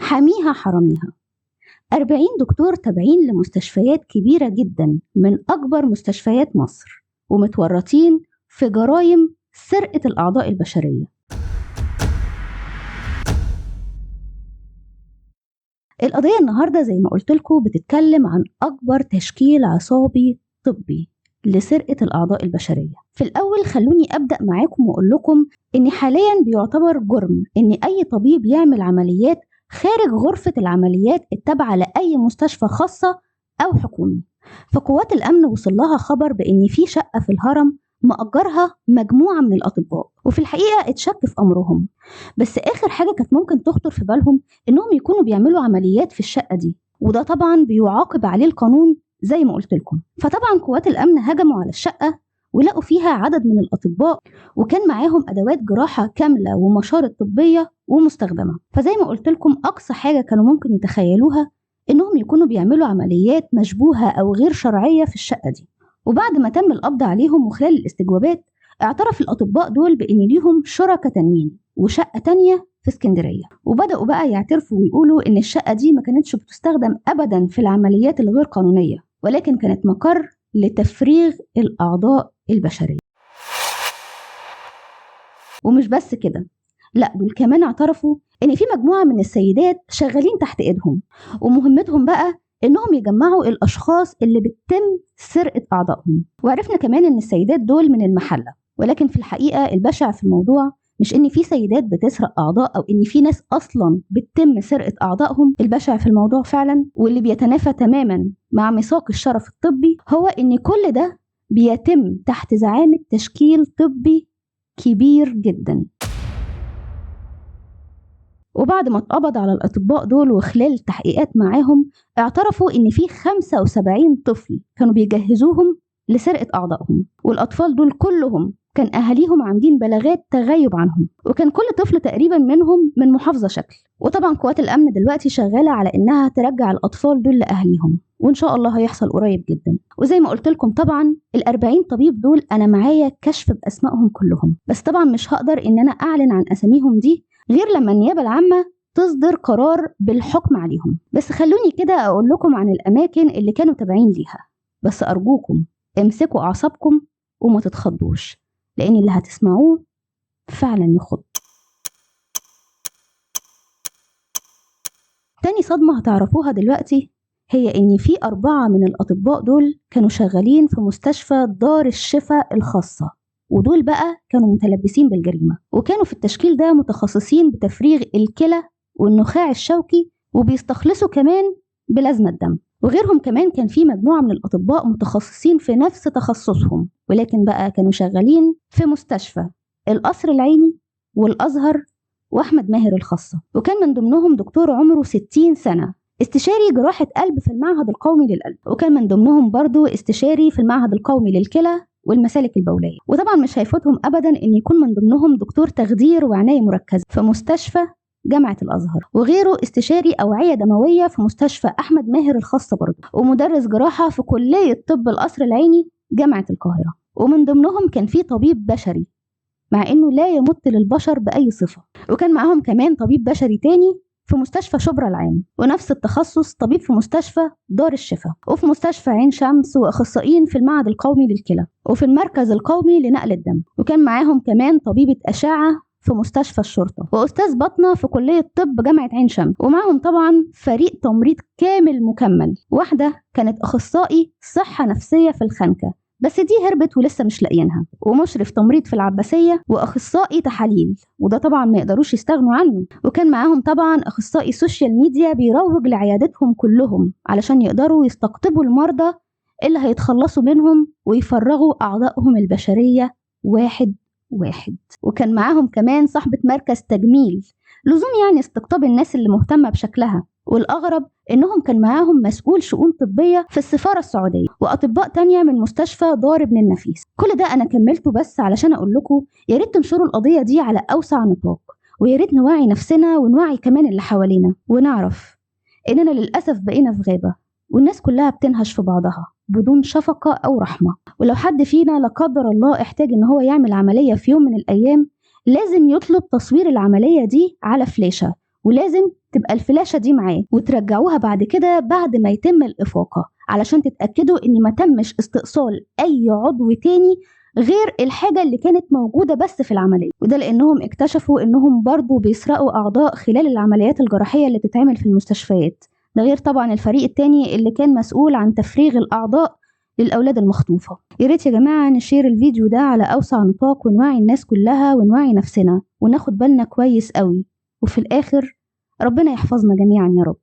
حاميها حراميها. 40 دكتور تابعين لمستشفيات كبيرة جدا من أكبر مستشفيات مصر، ومتورطين في جرائم سرقة الأعضاء البشرية. القضية النهاردة زي ما قلت لكم بتتكلم عن أكبر تشكيل عصابي طبي لسرقة الأعضاء البشرية. في الأول خلوني أبدأ معاكم وأقول لكم إن حاليا بيعتبر جرم إن أي طبيب يعمل عمليات خارج غرفة العمليات التابعة لأي مستشفى خاصة أو حكومي. فقوات الأمن وصل لها خبر بإن في شقة في الهرم مأجرها مجموعة من الأطباء، وفي الحقيقة اتشك في أمرهم، بس آخر حاجة كانت ممكن تخطر في بالهم إنهم يكونوا بيعملوا عمليات في الشقة دي، وده طبعا بيعاقب عليه القانون زي ما قلت لكم. فطبعا قوات الأمن هجموا على الشقة ولقوا فيها عدد من الأطباء، وكان معاهم أدوات جراحة كاملة ومشارط طبية ومستخدمة. فزي ما قلت لكم أقصى حاجة كانوا ممكن يتخيلوها إنهم يكونوا بيعملوا عمليات مشبوهة أو غير شرعية في الشقة دي. وبعد ما تم القبض عليهم وخلال الاستجوابات اعترف الأطباء دول بإن ليهم شركة تانيين وشقة تانية في اسكندرية، وبدأوا بقى يعترفوا ويقولوا إن الشقة دي ما كانتش بتستخدم أبدا في العمليات الغير قانونية، ولكن كانت مقر لتفريغ الأعضاء البشرية. ومش بس كده، لا دول كمان اعترفوا إن في مجموعة من السيدات شغالين تحت إيدهم، ومهمتهم بقى إنهم يجمعوا الأشخاص اللي بتتم سرقة أعضائهم. وعرفنا كمان إن السيدات دول من المحلة، ولكن في الحقيقة البشع في الموضوع مش إن في سيدات بتسرق أعضاء أو إن في ناس أصلا بتتم سرقة أعضائهم. البشع في الموضوع فعلا واللي بيتنافى تماما مع ميثاق الشرف الطبي هو إن كل ده بيتم تحت زعامة تشكيل طبي كبير جدا. وبعد ما اتقبض على الأطباء دول وخلال التحقيقات معاهم اعترفوا إن في 75 طفل كانوا بيجهزوهم لسرقة أعضائهم، والأطفال دول كلهم كان أهاليهم عاملين بلاغات تغيب عنهم، وكان كل طفل تقريبا منهم من محافظة شكل. وطبعا قوات الأمن دلوقتي شغالة على إنها ترجع الأطفال دول لأهليهم، وإن شاء الله هيحصل قريب جدا. وزي ما قلت لكم طبعا 40 طبيب دول أنا معايا كشف بأسمائهم كلهم، بس طبعا مش هقدر إن أنا أعلن عن أساميهم دي غير لما النيابة العامة تصدر قرار بالحكم عليهم. بس خلوني كده أقول لكم عن الأماكن اللي كانوا تابعين ليها، بس أرجوكم امسكوا أعصابكم وما تتخضوش، لأن اللي هتسمعوه فعلا يخض. تاني صدمة هتعرفوها دلوقتي هي إن في 4 من الأطباء دول كانوا شغالين في مستشفى دار الشفاء الخاصة، ودول بقى كانوا متلبسين بالجريمة، وكانوا في التشكيل ده متخصصين بتفريغ الكلى والنخاع الشوكي، وبيستخلصوا كمان بلازما الدم. وغيرهم كمان كان في مجموعة من الأطباء متخصصين في نفس تخصصهم، ولكن بقى كانوا شغالين في مستشفى القصر العيني والأزهر وأحمد ماهر الخاصة. وكان من ضمنهم دكتور عمره 60 سنة استشاري جراحة قلب في المعهد القومي للقلب، وكان من ضمنهم برضو استشاري في المعهد القومي للكلى والمسالك البولية. وطبعا مش هيفوتهم أبدا إن يكون من ضمنهم دكتور تخدير وعناية مركزة في مستشفى جامعة الأزهر، وغيره استشاري أوعية دموية في مستشفى أحمد ماهر الخاصة برضه، ومدرس جراحة في كلية طب القصر العيني جامعة القاهرة. ومن ضمنهم كان في طبيب بشري مع إنه لا يمت للبشر بأي صفة، وكان معاهم كمان طبيب بشري تاني في مستشفى شبرا العام، ونفس التخصص طبيب في مستشفى دار الشفاء، وفي مستشفى عين شمس، وأخصائيين في المعهد القومي للكلى، وفي المركز القومي لنقل الدم. وكان معاهم كمان طبيبة أشعة في مستشفى الشرطة، وأستاذ بطنة في كلية طب جامعة عين شمس. ومعهم طبعا فريق تمريض كامل مكمل، واحدة كانت أخصائي صحة نفسية في الخنكة بس دي هربت ولسه مش لاقيينها، ومشرف تمريض في العباسية، وأخصائي تحاليل وده طبعا ما يقدروش يستغنوا عنه. وكان معاهم طبعا أخصائي social media بيروج لعيادتهم كلهم علشان يقدروا يستقطبوا المرضى اللي هيتخلصوا منهم ويفرغوا أعضائهم البشرية واحد واحد. وكان معاهم كمان صاحبة مركز تجميل لزوم يعني استقطاب الناس اللي مهتمة بشكلها. والأغرب إنهم كان معاهم مسؤول شؤون طبية في السفارة السعودية وأطباء تانية من مستشفى دار ابن النفيس. كل ده أنا كملته بس علشان أقول لكم يا ريت تنشروا القضية دي على أوسع نطاق، ويا ريت نوعي نفسنا ونوعي كمان اللي حوالينا، ونعرف إننا للأسف بقينا في غابة والناس كلها بتنهش في بعضها بدون شفقة أو رحمة. ولو حد فينا لا قدر الله احتاج إن هو يعمل عملية في يوم من الأيام لازم يطلب تصوير العملية دي على فلاشة ولازم تبقى الفلاشة دي معاه وترجعوها بعد كده بعد ما يتم الإفاقة، علشان تتأكدوا إن ما تمش استئصال أي عضو تاني غير الحاجة اللي كانت موجودة بس في العملية. وده لأنهم اكتشفوا إنهم برضو بيسرقوا أعضاء خلال العمليات الجراحية اللي بتتعمل في المستشفيات، ده غير طبعا الفريق التاني اللي كان مسؤول عن تفريغ الأعضاء للأولاد المخطوفة. يا ريت يا جماعة نشير الفيديو ده على أوسع نطاق، ونوعي الناس كلها ونوعي نفسنا وناخد بالنا كويس قوي، وفي الآخر ربنا يحفظنا جميعا يا رب.